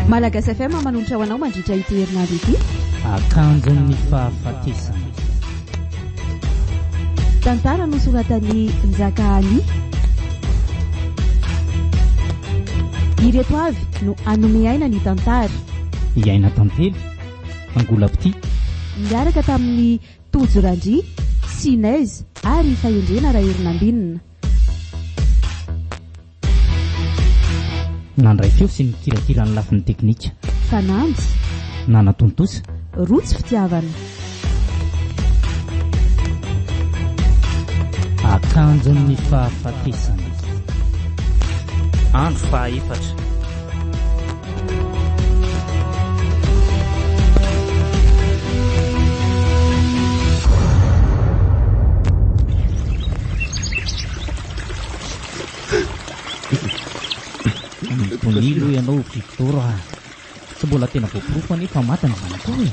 Malagasy FM manolotra ho anao mandritra ity herinandro ity. Akanjon'ny fahafatesana. Tantara nosoratan'i Njaka Ali. Ireto avy no hanome aina ny tantara. Iaina Tantely, Angola-pitia. Niaraka tamin'i Tojo Randria, Sinez ary Fahendrena Raherinambinina. Nandray feo sy nikirakira ny lafiny teknika. Fanamby. Nanatontosa. Rotsy fitiavana. Akanjon'ny fahafatesana. Andro fahaefatra. Mitonia aloha ianao Victor a! Tsy mbola tena voaporofo anie fa maty ny zanakao e!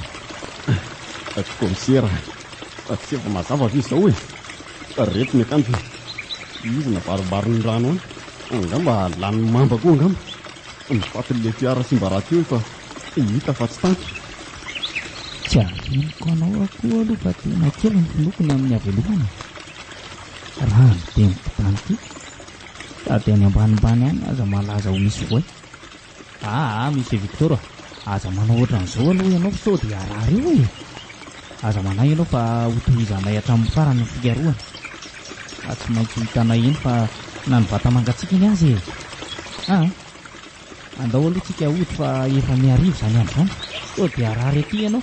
Kaomisera, tsy efa mazava ve izao e? Reto ny akanjo e! Izy nabarobaron'ny rano any, angamba lanin'ny mamba koa angamba. Ny fatin'ilay fiara simba rahateo efa hita fa tsy tanty. Tsy afeniko anao akoho aloha fa tena kely ny finoako ny amin'ny havelomana e! Raha ny teniko tany ity, sady any ambanimbany any aza malaza ho misy voay. Aa Monsieur Victor a! Aza manao ohatran'izao aloha ianao fa sao dia harary eo e! Aza manahy ianao fa hotohizanay hatramin'ny farany ny fikarohana. Fa tsy maintsy ho hitanay eny fa na ny vata-mangatsiaka iny aza e! Aa! Andao aloha tsika hody fa efa mihariva izany andro izany. Sao dia harary aty ianao.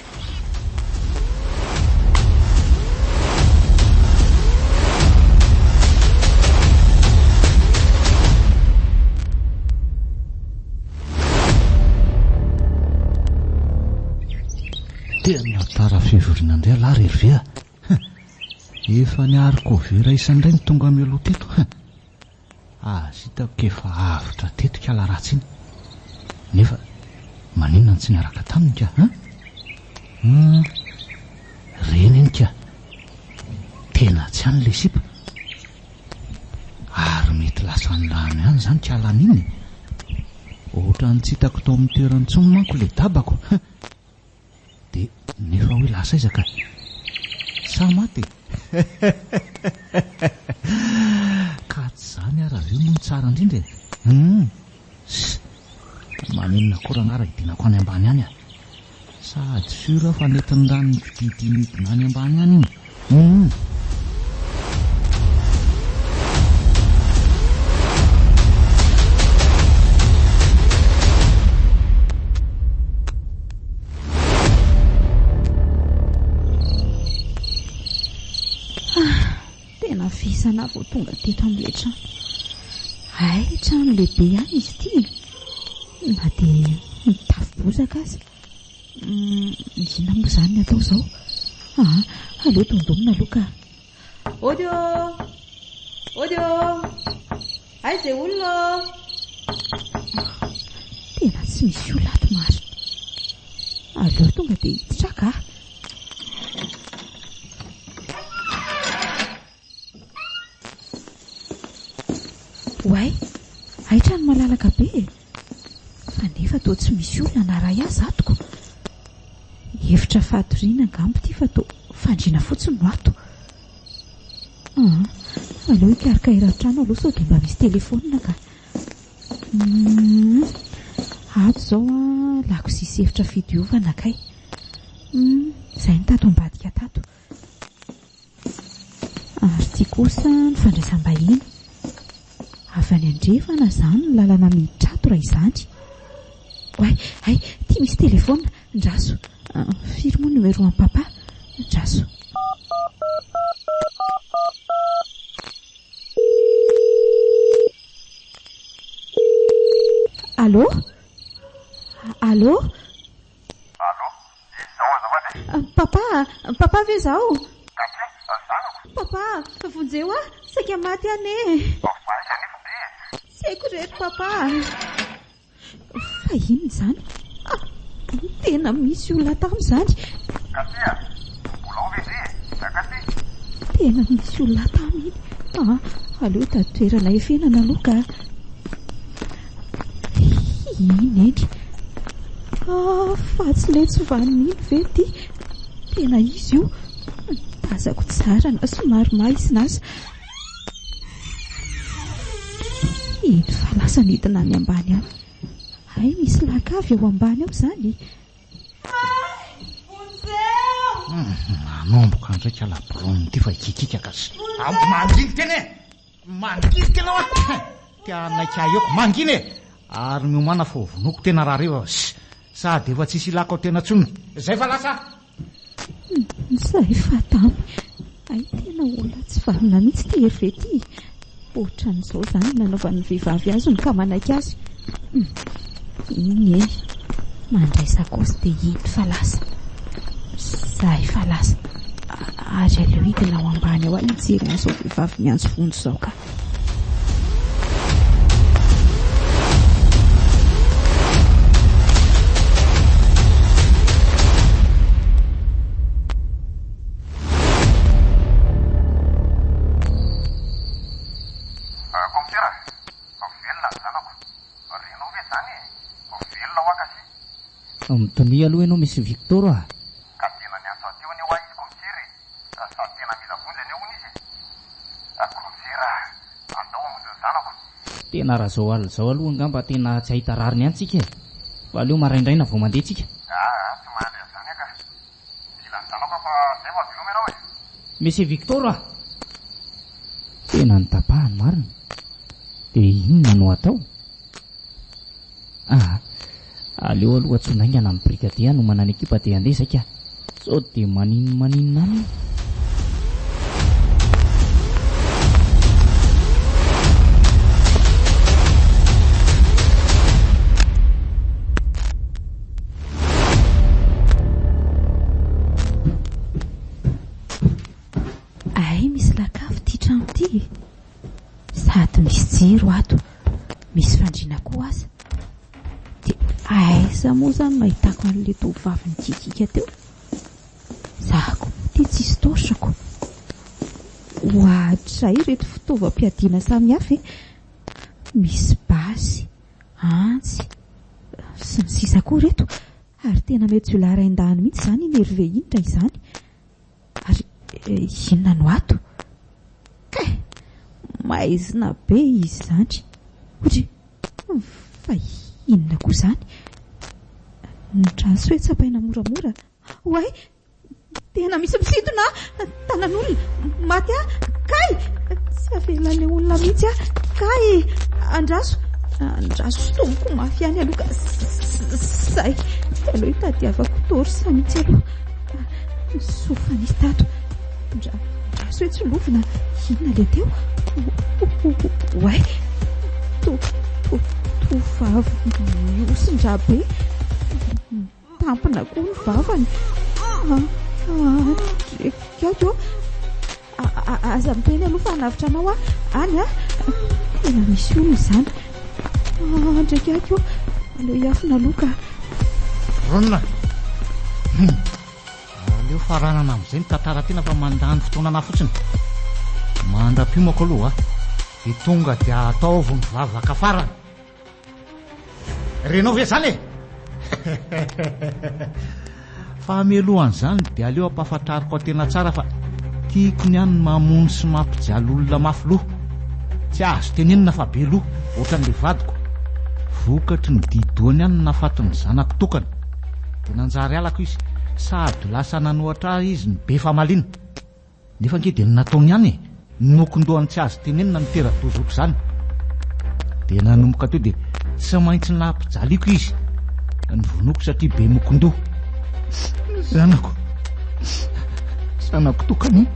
Tena tara fivoriana indray ialahy ry Hervé a! Efa ny haricots verts isany indray no tonga mialoha teto. Aza hitako k'efa avotra teto kala ratsy iny. Nefa maninona no tsy niaraka taminy ka an? Hum, reny iny ka. Tena tsy any le sipa. Ary mety lasa any rano ihany izany kala an'iny e. Ohatran'ny tsy hitako tao amin'ny toerany intsony manko le dabako. Dia nefa hoe lasa aiza ka? Sa maty e? Ka tsy izany ary avy eo moa no tsara indrindra e! Hum! Ss! Maninona koa rangahy raha hidinako any ambany any ah? Sady sûr aho fa nentin'ny rano nikididia nidina any ambany any iny! Hum! Ah, tena vesana aho vao tonga teto amin'ilay trano. Hay, trano lehibe ihany izy ity e. Na dia mitafo bozaka aza. Inona moa izany ny atao izao? Aa, aleo dondomina aloha ka. Ody ô! Ody ô! Aiza e olona ô! Tena tsy misy olona ato marina. Aleo tonga dia hiditra ka. Oay, hay trano malalaka be e! Fa nefa toa tsy misy olona na ray aza ato ko! Efitra fatoriana angamba ity fa toa fandriana fotsiny no ato. Aa, aleo hikaroka eran-trano aloha sao dia mba misy telefaonina ka. Humm, ato izao an, lakozia sy efitra fidiovana kay. Humm, izay no tato ambadika tato. Ary ity kosa ny fandraisam-bahiny. Avy any andrefana izany ny lalana miditra ato raha izany. Oay, hay, ity misy telefaonina. Ndraso. Firy moa ny numéro an'i papa? Ndraso. Allô? Allô? Allô, iza izao azafady e? Papa a! Papa ve izaho? Takia, zanako. Papa a! Vonjeo aho, saika maty anie e! Fa aiza anefa ndry e? Tsy haiko irery papa a! Fa inona izany? Ah! Tena misy olona tamy izany. Katy a! Mbola ao ve ndry e? Katy! Tena misy olona tamy iny. Ah, aleo hitady toerana hiafenana aloha ka. Iny eny. Ah, fa tsy ilay tsy vanona iny ve ity? Tena izy io. Tazako tsara na somary maizina aza. Iny fa lasa nidina any ambany any. Hay misy lakavy ao ambany ao izany. Hay! Vonjeo! Manomboka indray ka la-brone ity fa hikikika ka sy. Manginy tena e! Manginy tena hoa! Te hanaiky ahy eo. Mangina e! Ary miomàna fa ho vonoiko tena rahariva fa sady efa tsisy ilako ao tena tsony. Zay fa lasa aho! Zay fa tamy. Hay tena olona tsy vanona mihitsy ity Hervé ity e! Ohatran'izao izany no nanaovan'ny vehivavy azy no ka manaiky azy. Hum. Iny eny. Mandray sakaosy dia iny fa lasa. Zay fa lasa. Ary aleo hidina ao ambany ao aho hijery an'izao vehivavy miantso vonjy izao ka. Kaomisera, velona ny zanako. Renao ve izany e? Velona hoa kasi. Mitonia aloha ianao Monsieur Victor a! Ka tena niantso ahy teo anie hoa izy kaomisera e! Sady tena mila vonjy anie hono izy e! Kaomisera, andao hamonjy ny zanako. Tena raha zao alina zao aloha angamba tena tsy hahita rariny ihany tsika e! Fa aleo maraindraina vao mandeha tsika. Aa tsy mahandry an'izany aho ka! Mila ny zanako aho fa zay vao veloma ianao e! Monsieur Victor a! Tena notapahany marina. Dia inona no atao? Aa! Aleo aloha antsoina haingana ny brigadier hanomana ny ekipa dia handeha izay ka! Sao dia maninona maninona any io? Hay misy lakavy ity trano ity e! Sady misy jiro ato, misy fandriana koa aza. Dia aiza moa izany no ahitako an'ilay tovovavy nikikiaka teo? Za koa moa ity tsisy torche-ko. Oadray ireto fitaovam-piadiana samihafa e! Misy basy, antsy, sy ny sisa koa ireto. Ary tena mety jiolahy rain-dahiny mihitsy izany iny Hervé iny raha izany. Ary inona no ato? Kay! Maizina be izy izany. Ohatry, fa inona koa izany? Ny transo hoe tsapaina moramora. Oay! Tena misy misintona ahy! Tanan'olona! Maty ahy! Kay! Tsy avelan'ilay olona mihitsy aho. Kay! Andraso! Andraso sintomiko mafy ihany aloha ka. Zay! Aleo hitadiavako torse mihitsy aloha. Soa fa nisy tato. Andraso hoe tsy lovina. Inona ilay teo? Oay! Tovovavy mihosin-drà be. Mitampina koa ny vavany. Andrekato ô! Aza miteny aloha fa hanavotra anao aho. Any a! Tena misy olona izany. Andrekato ô! Aleo hiafina aloha ka. Ronina! Hum! Aleo faranana amin'izay ny tantara tena fa mandany fotoana anah fotsiny. Mandra-piomako aloha dia tonga dia ataovy ny vavaka farany. Renao ve zany e? Fa mialohan'izany dia aleo ampahafantariko an-tena tsara fa tiako ny any mamono sy mampijaly olona mafy loha. Tsy azo tenenina fa be loha, ohatran'ilay vadiko. Vokatry ny di-dohany ihany no nahafaty ny zanako tokana. Dia nanjary halako izy, sady lasa nanohatra ahy izy no be famaliana. Nefa ange dia ny nataony ihany e! Ny nokondohany tsy azo tenenina nitera-doza ohatr'izany. Dia nanomboka teo dia tsy maintsy nampijaliako izy. Novonoiko satria be mokondoha. Zanako. Zanako tokana iny.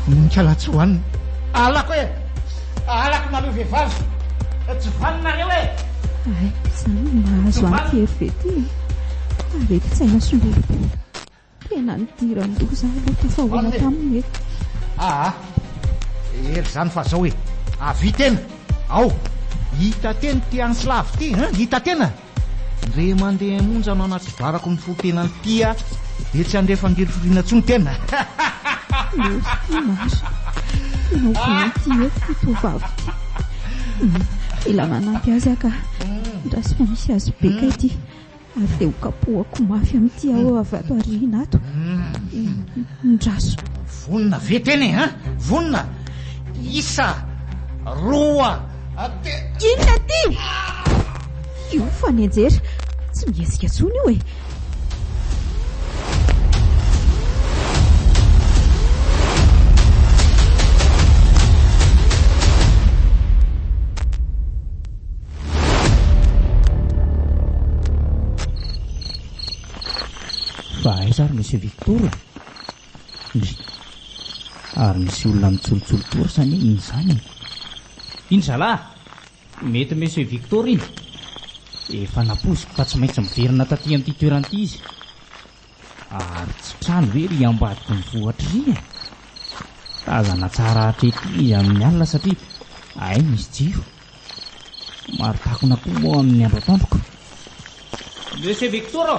Vonoin-kala tsy hohanina. Halako e! Halako nareo vehivavy! Tsy vanona nareo e! Hay, izany no mahazo an'ity Hervé ity e! Aretin-tsaina sy lolompo. Tena nidiran-doza aloha tafahoana taminy e. Aa, hery izany fa zao e. Avia tena. Ao. Hita tena ity antsy lava ity, hein? Hita tena. Ndre mandeha monja no anatrobarako ny fo-tenany ity a, dia tsy handre fangirifiriana intsony tena. Loza ity marina. Tena ho vonoin'ity eto ity tovovavy ity. Mila manampy azy aho ka. Andraso fa misy hazo be kay ity. Ary dia ho kapohako mafy amin'ity aho avy ato aoriana ato. Ndraso. Vonona ve tena e, an? Vonona? Isa, roa, telo. Inona ity? Io fa nianjera. Tsy mihetsika intsony io e. Fa aiza ary Monsieur Victor e? Ndry! Ary misy olona mitsolotsoly torsa anie iny izany e! Iny zalahy! Mety Monsieur Victor iny! Efa nampoiziko fa tsy maintsy miverina taty amin'ity toerana ity izy. Ary tsy trano ve ry ambadiky ny vohitra ry e? Tazana tsara hatrety izy amin'ny alina satria hay misy jiro. Maro takona koa moa amin'ny andro atoandro ka. Monsieur Victor ô!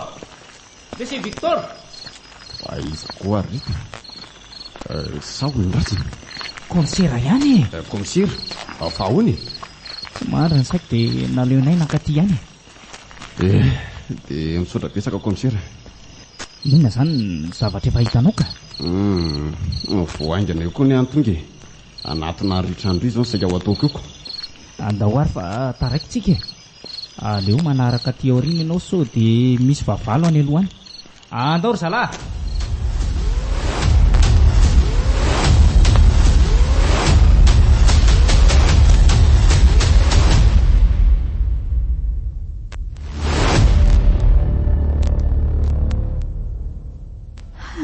Monsieur Victor! Fa iza koa ary ry? Sa olon-dratsy? Kaomisera ihany e! Kaomisera? Fa ahoana e? Tsy mahandry ny saiko dia naleonay nankaty ihany e! Eh, dia misaotra betsaka kaomisera. Inona izany ny zavatra efa hitanao ka? Hum, vao haingana eo koa ny ahy tonga e! Hanatona ary trano ry izao ny saika ho ataoko eo ko. Andao ary fa taraiky tsika e! Aleo manaraka aty aoriana ianao sao dia misy fahavalo any aloha any. Andao ry zalahy!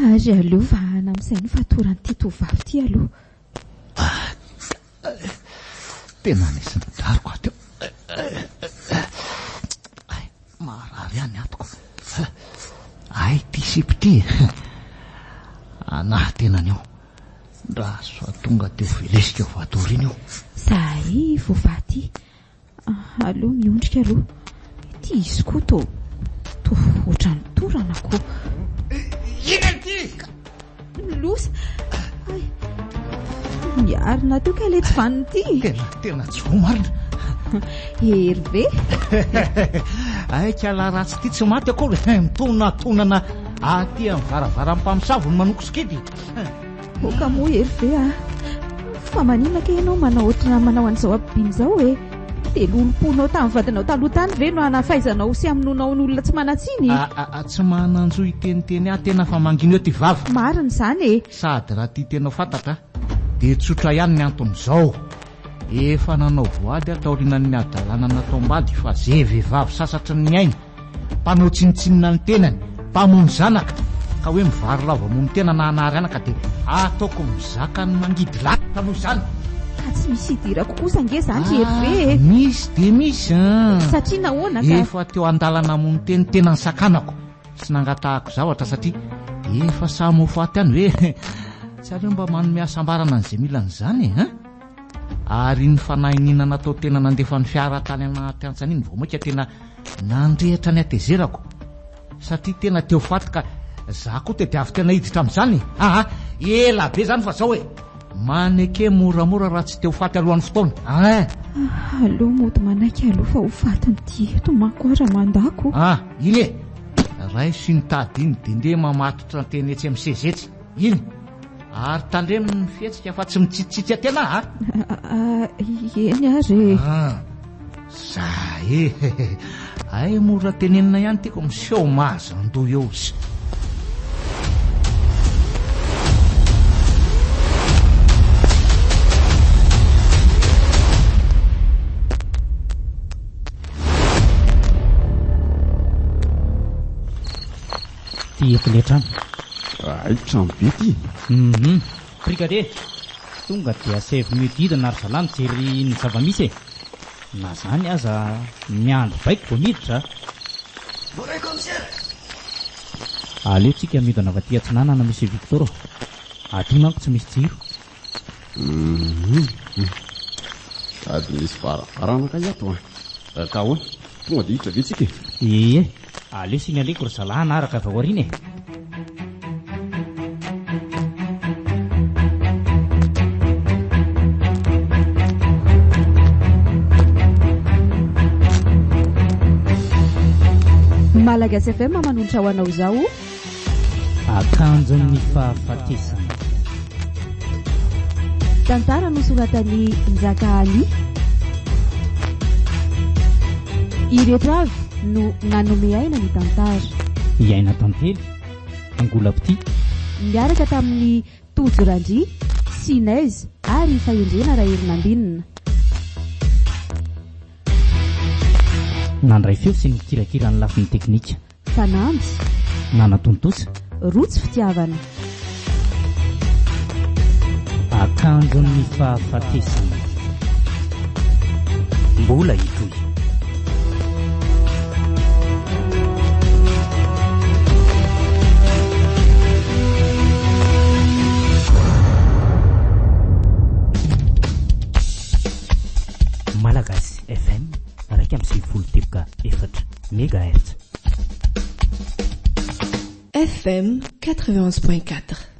Ary aleo vahana amin'izay ny fatoran'ity tovovavy ity aloha. Tena nisy nidaroka aho teo. Ay, maharary ahy ny atiko. Ay, ity sipa ity. Anahy tenany io. Ndraso fa tonga dia ho velesiko io vato aoriana io. Zahay voavaha ity. Aleo miondrika aloha. Ity izy koa toa toa ohatran'ny torana ko. Inona ity? Loza. Ay. Miarina teo kay letsy vanona ity. Tena tena tsy voa marina. Hervé. Ay kala ratsy ity tsy maty akory. Mitonatonana aty amin'ny varavaran'ny mpamosavy ny manoko sikidy. Oka moa Hervé a! Fa maninona kay ianao manao ohatrana manao an'izao habibiana izao e? Dia lolomponao tamin'ny vadinao taloha tany ve no hanafaizanao sy hamonoanao ny olona tsy manan-tsiny? Aa tsy manan-jo hiteniteny ahy tena fa mangina eo ty vava. Marina izany e! Sady raha tia tena ho fantatra dia tsotra ihany ny anton'izao. Efa nanao voady aho taorianan'ny hadalana nataom-bady fa ze vehivavy sasatry ny aina Mpanao tsinontsinona ny tenany, mpamono zanaka, ka hoe mivaro lava hamono tena na hanary anaka dia ataoko mizaka ny mangidy lalitra noho izany. Ka tsy misy idirako kosa ange izany ry Hervé e! Misy dia misy an! Satria nahoana ka? Efa teo an-dalana hamono teny tena nisakanako sy nangatahako zavatra satria efa samy ho faty ihany ve? Tsy aleo mba manome hasambarana an'izay mila an'izany e! An! Ary iny fanahiniana natao tena nandefa ny fiara tany anaty hantsana iny vao mainka tena nandrehitra ny hatezerako satria tena teo faty ka za koa tediaviko tena hiditra amin'izany e! Aa ela be zany fa zao e! Maneke moramora raha tsy teo faty alohan'ny fotoana ein! Aleo mody manaiky aloha fa ho fatin'ity eto manko aho raha mandako. Ah! Iny e! Raiso iny tady iny dia ndeha mamatotra teny etsy amin'ny seza etsy. Iny! Ary tandremo ny fihetsika fa tsy mitsitsitsy tena a! Eny ary e! Ah, zay e! Hay mora tenenina ihany tiako miseho mahazandoha eo izy. Ty eto le trano. Hay trano be ty. Hum. Brigadier, tonga dia asaivo mihodidina ry zalahy mijery ny zava-misy e. Na zany aza miandry baiko vao miditra a. Bonjour commissaire. Aleo tsika mihodina avy aty atsinanana Monsieur Victor ô. Aty manko tsy misy jiro. Hum. Sady misy varavarana kay ato a. Ka ahoana? Tonga dia hiditra ve tsika e? Ie, aleo signaleko ry zalahy hanaraka avy ao aoriana e. Malagasy FM manolotra ho anao izao. Akanjon'ny fahafatesana. Tantara nosoratan'i Njaka Ali. Ireto avy no nanome aina ny tantara. I Aina Tantely, Angola-pitia. Niaraka tamin'i Tojo Randria, Sinez ary i Fahendrena Raherinambinina. Nandray feo sy nikirakira ny lafiny teknika. Fanamby. Nanatontosa. Rotsy fitiavana. Akanjon'ny fahafatesana. Mbola hitohy. Malagasy FM 91 teboka efatra megahertz. FM 91.4.